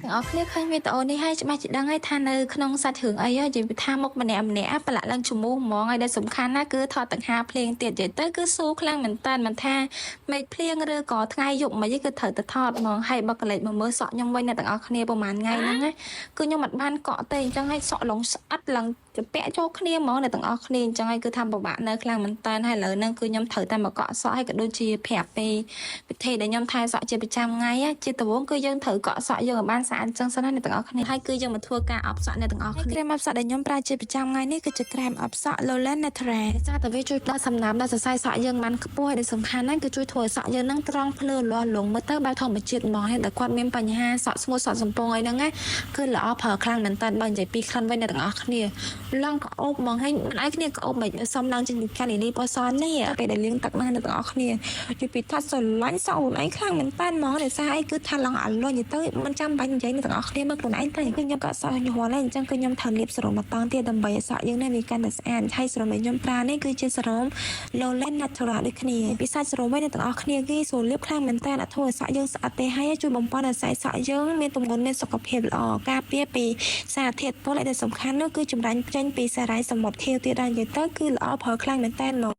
ទាំងអស់គ្នាឃើញវីដេអូនេះហើយច្បាស់ជាដឹងហើយថានៅក្នុងសាច់រឿងអីហើយនិយាយពីថាមុខម្នាក់ម្នាក់ប្រឡាក់ឡើងជំមូសហ្មងហើយដែលសំខាន់ណាគឺថតទាំងហាភ្លៀងទៀតនិយាយទៅគឺស៊ូខ្លាំងមែនតើមិនថាមេឃភ្លៀងឬក៏ថ្ងៃយប់មិនគឺត្រូវតែថតហ្មងហើយបើកលេចមកមើលសក់ខ្ញុំវិញអ្នកទាំងអស់គ្នាប្រហែលថ្ងៃហ្នឹងណាគឺខ្ញុំអត់បានកក់ទេអញ្ចឹងហើយសក់ឡងស្អិតឡើងជពាក់ចូលគ្នាហ្មងអ្នកទាំងអស់គ្នាអញ្ចឹងហើយគឺថាពិបាកនៅខ្លាំងមែនតើហើយឥឡូវហ្នឹងគឺខ្ញុំត្រូវតែមកកក់សក់ហើយក៏ដូចជាប្រាប់ពីវិធីដែលខ្ញុំថែសក់ជាប្រចាំថ្ងៃជាដំបូងគឺយើងត្រូវកក់សក់យើងឲ្យបានស្អាតអញ្ចឹងសិនណាអ្នកទាំងអស់គ្នាហើយគឺយើងមកធ្វើការអប់សក់អ្នកទាំងអស់គ្នាក្រែមអប់សក់ដែលខ្ញុំប្រើជាប្រចាំថ្ងៃនេះគឺជាក្រែមអប់សក់ Lolane Natural ចាតែវាជួយផ្ដល់សំណើមដល់សរសៃសក់យើងបានខ្ពស់ហើយដែលសំខាន់ណាស់គឺជួយធ្វើឲ្យសក់យើងហ្នឹងត្រង់ភ្លឺលាស់លងមើលទៅបែបធម្មជាតិហ្មងហើយតែគាត់មានបញ្ហាសក់ស្ងួតសក់សំពងអីហ្នឹងណាគឺល្អប្រើខ្លាំងមែនតើបើនិយាយពីក្លិនវិញអ្នកទាំងអស់គ្នាឡើងក្អូបហ្មងហើយមិនឲ្យគ្នាក្អូបមិនសំឡើងចេញពីកាលីលីពណ៌សនេះពេលដែលលាងទឹកហ្នឹងអ្នកទាំងអស់គ្នានិយាយពីថាស្រឡាញ់សក់ខ្លួនឯងខ្លាំងមែនតើហ្មងដោយសារអីគឺថាឡើងអាលុញទៅមិនចាំបាច់និយាយអ្នកទាំងអស់គ្នាមើលខ្លួនឯងទៅគឺខ្ញុំក៏សក់ញ័រហើយអញ្ចឹងគឺខ្ញុំត្រូវលាបសេរ៉ូមមកតង់ទៀតដើម្បីឲ្យសក់យើងនេះវាកាន់តែស្អាតហើយសេរ៉ូមដែលខ្ញុំប្រើនេះគឺជាសេរ៉ូម Lolane Natural ដូចគ្នាពិសាសេរ៉ូមវិញអ្នកទាំងអស់គ្នាគេស្រួលលាបខ្លាំងមែនតើអត់ធ្វើឲ្យសក់យើងស្អិតទេហើយជួយបំប៉នឲ្យសក់យើងមានទម្ងន់មានសុខភាពល្អការពារពីសារធាតុពុលហើយដែលសំខាន់នោះគឺចម្រាញ់ចេញពីសារ៉ាយសមុទ្រខៀវទៀតដែរនិយាយទៅគឺល្អប្រើខ្លាំងមែនតើហ្មង។